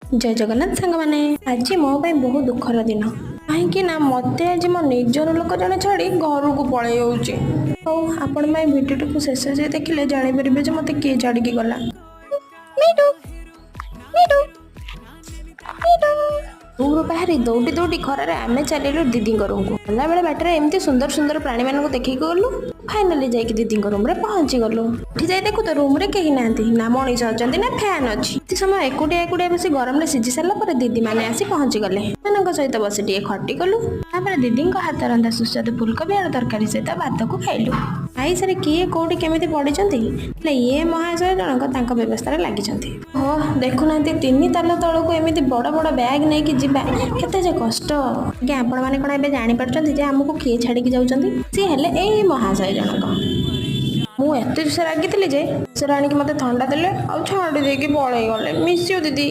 ଜୟ ଜଗନ୍ନାଥ ସାଙ୍ଗମାନେ, ଆଜି ମୋ ପାଇଁ ବହୁତ ଦୁଃଖର ଦିନ, କାହିଁକି ନା ମୋତେ ଆଜି ମୋ ନିଜର ଲୋକ ଜଣେ ଛାଡ଼ି ଘରକୁ ପଳେଇ ଯାଉଛି। ହଉ, ଆପଣମାନେ ଭିଡ଼ିଓଟିକୁ ଶେଷ ଯାଏ ଦେଖିଲେ ଜାଣିପାରିବେ ଯେ ମୋତେ କିଏ ଛାଡ଼ିକି ଗଲା। ମିଟୁ, ମିଟୁ, ମିଟୁ। ରୁମ୍ରୁ ବାହାରି ଦୌଡ଼ି ଦୌଡ଼ି ଖରାରେ ଆମେ ଚାଲିଲୁ ଦିଦିଙ୍କ ରୁମ୍କୁ। ଗଲାବେଳେ ବାଟରେ ଏମିତି ସୁନ୍ଦର ସୁନ୍ଦର ପ୍ରାଣୀମାନଙ୍କୁ ଦେଖିକି ଗଲୁ। ଫାଇନାଲି ଯାଇକି ଦିଦିଙ୍କ ରୁମ୍ରେ ପହଞ୍ଚି ଗଲୁ। ଏଠି ଯାଇ ଦେଖୁ ତ ରୁମ୍ରେ କେହି ନାହାନ୍ତି, ନା ମଣିଷ ଅଛନ୍ତି ନା ଫ୍ୟାନ୍ ଅଛି। ଏତେ ସମୟ ଏକୁଟିଆ ଏକୁଟିଆ ବସି ଗରମରେ ସିଝି ସାରିଲା ପରେ ଦିଦିମାନେ ଆସି ପହଞ୍ଚି ଗଲେ। ସେମାନଙ୍କ ସହିତ ବସି ଟିକେ ଖଟି କଲୁ। ତାପରେ ଦିଦିଙ୍କ ହାତ ରନ୍ଧା ସୁସ୍ୱାଦୁ ଫୁଲକୋବି ଆଳୁ ତରକାରୀ ସହିତ ଭାତକୁ ଖାଇଲୁ। ଖାଇସାରି କିଏ କୋଉଠି କେମିତି ପଡ଼ିଛନ୍ତି, ହେଲେ ଇଏ ମହାଶୟ ଜଣକ ତାଙ୍କ ବ୍ୟବସ୍ଥାରେ ଲାଗିଛନ୍ତି। ହୋ, ଦେଖୁନାହାନ୍ତି, ତିନି ତାଲା ତଳକୁ ଏମିତି ବଡ଼ ବଡ଼ ବ୍ୟାଗ୍ ନେଇକି ଯିବା କେତେ ଯେ କଷ୍ଟ। ଆଜ୍ଞା, ଆପଣମାନେ କ'ଣ ଏବେ ଜାଣିପାରୁଛନ୍ତି ଯେ ଆମକୁ କିଏ ଛାଡ଼ିକି ଯାଉଛନ୍ତି? ସିଏ ହେଲେ ଏଇ ମହାଶୟ ଜଣକ। ମୁଁ ଏତେ ଜୋରସେ ରାଗିଥିଲି ଯେ ଶେଷରେ ଆଣିକି ମୋତେ ଥଣ୍ଡା ଦେଲେ ଆଉ ଛାଡ଼ି ଦେଇକି ପଳେଇ ଗଲେ। ମିସ୍ you ଦିଦି।